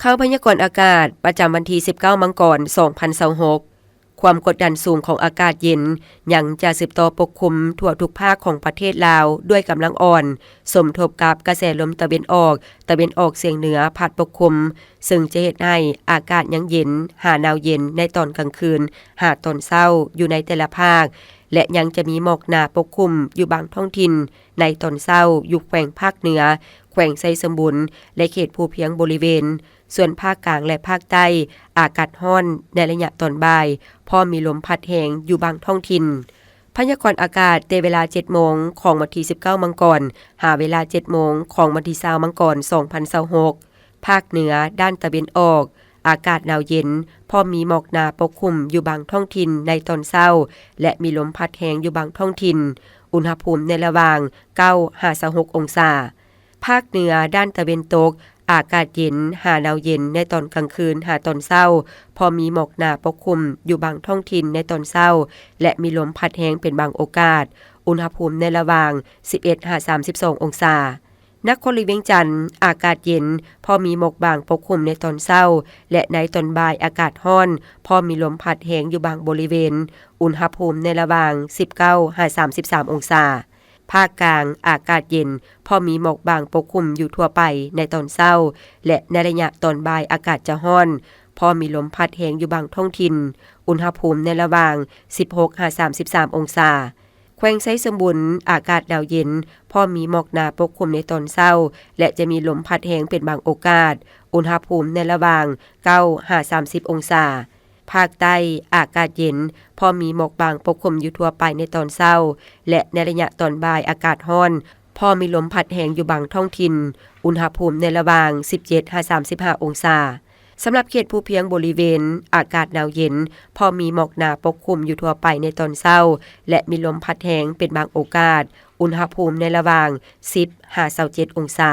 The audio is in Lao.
ຂ່າວພະຍາກອນອາກາດ ປະຈຳວັນທີສິບເກົ້າ ມັງກອນ ສອງພັນຊາວຫົກ. ຄວາມກົດດັນສູງຂອງອາກາດເຢັນ ຍັງຈະສືບຕໍ່ປົກຄຸມທົ່ວທຸກພາກຂອງປະເທດລາວ ດ້ວຍກຳລັງອ່ອນ, ສົມທົບກັບກະແສລົມຕາເວັນອອກ, ຕາເວັນອອກສຽງເໜືອພັດປົກຄຸມ, ເຊິ່ງຈະເຮັດໃຫ້ອາກາດຍັງເຢັນ ຫາໜາວເຢັນໃນຕອນກາງຄືນ ຫາຕອນເຊົ້າ ຢູ່ໃນແຕ່ລະພາກ ແລະ ຍັງຈະມີໝອກໜາປົກຄຸມຢູ່ບາງທ້ອງຖິ່ນໃນຕອນເຊົ້າ ຢູ່ແຂວງພາກເໜືອ, ແຂວງໄຊສົມບູນ ແລະ ເຂດພູພຽງບໍລິເວນ. ສ່ວນພາກກາງ ແລະ ພາກໃຕ້ ອາກາດຮ້ອນໃນໄລຍະຕອນບ່າຍ, ພ້ອມມີລົມພັດແຮງຢູ່ບາງທ້ອງຖິ່ນ. ພະຍາກອນອາກາດແຕ່ເວລາເຈັດໂມງຂອງວັນທີສິບເກົ້າ ມັງກອນ ຫາເວລາເຈັດໂມງຂອງວັນທີຊາວ ມັງກອນ ສອງພັນຊາວຫົກ. ພາກເໜືອດ້ານຕາເວັນອອກ ອາກາດໜາວເຢັນ, ພ້ອມມີໝອກໜາປົກຄຸມຢູ່ບາງທ້ອງຖິ່ນໃນຕອນເຊົ້າ ແລະ ມີລົມພັດແຮງຢູ່ບາງທ້ອງຖິ່ນ. ອຸນຫະພູມໃນລະຫວ່າງເກົ້າຫາຊາວຫົກອົງສາ. ພາກເໜືອດ້ານຕາເວັນຕົກ ອາກາດເຢັນ ຫາໜາວເຢັນໃນຕອນກາງຄືນ ຫາຕອນເຊົ້າ, ພໍມີໝອກໜາປົກຄຸມຢູ່ບາງທ້ອງຖິ່ນໃນຕອນເຊົ້າ ແລະ ມີລົມພັດແຮງເປັນບາງໂອກາດ. ອຸນຫະພູມໃນລະຫວ່າງສິບເອັດຫາສາມສິບສອງອົງສາ. ນະຄອນຫຼວງວຽງຈັນ ອາກາດເຢັນ, ພໍມີໝອກບາງປົກຄຸມໃນຕອນເຊົ້າ ແລະ ໃນຕອນບ່າຍອາກາດຮ້ອນ, ພໍມີລົມພັດແຮງຢູ່ບາງບໍລິເວນ. ອຸນຫະພູມໃນລະຫວ່າງສິບເກົ້າຫາສາມສິບສາມອົງສາ. ພາກກາງ ອາກາດເຢັນ, ພໍມີໝອກບາງປົກຄຸມຢູ່ທົ່ວໄປໃນຕອນເຊົ້າ ແລະ ໃນໄລຍະຕອນບ່າຍອາກາດຈະຮ້ອນ, ພໍມີລົມພັດແຮງຢູ່ບາງທ້ອງຖິ່ນ. ອຸນຫະພູມໃນລະຫວ່າງສິບຫົກຫາສາມສິບສາມອົງສາ. ແຂວງໄຊສົມບູນ ອາກາດໜາວເຢັນ, ພໍມີໝອກໜາປົກຄຸມໃນຕອນເຊົ້າ ແລະ ຈະມີລົມພັດແຮງເປັນບາງໂອກາດ. ອຸນຫະພູມໃນລະຫວ່າງເກົ້າຫາສາມສິບອົງສາ. ພາກໃຕ້ ອາກາດເຢັນ, ພໍມີໝອກບາງປົກຄຸມຢູ່ທົ່ວໄປໃນຕອນເຊົ້າ ແລະ ໃນໄລຍະຕອນບ່າຍອາກາດຮ້ອນ, ພໍມີລົມພັດແຮງຢູ່ບາງທ້ອງຖິ່ນ. ອຸນຫະພູມໃນລະຫວ່າງສິບເຈັດຫາສາມສິບຫ້າອົງສາ. ສຳລັບເຂດພູພຽງບໍລິເວນ ອາກາດໜາວເຢັນ, ພໍມີໝອກໜາປົກຄຸມຢູ່ທົ່ວໄປໃນຕອນເຊົ້າ ແລະ ມີລົມພັດແຮງເປັນບາງໂອກາດ. ອຸນຫະພູມໃນລະຫວ່າງສິບຫາຊາວເຈັດອົງສາ.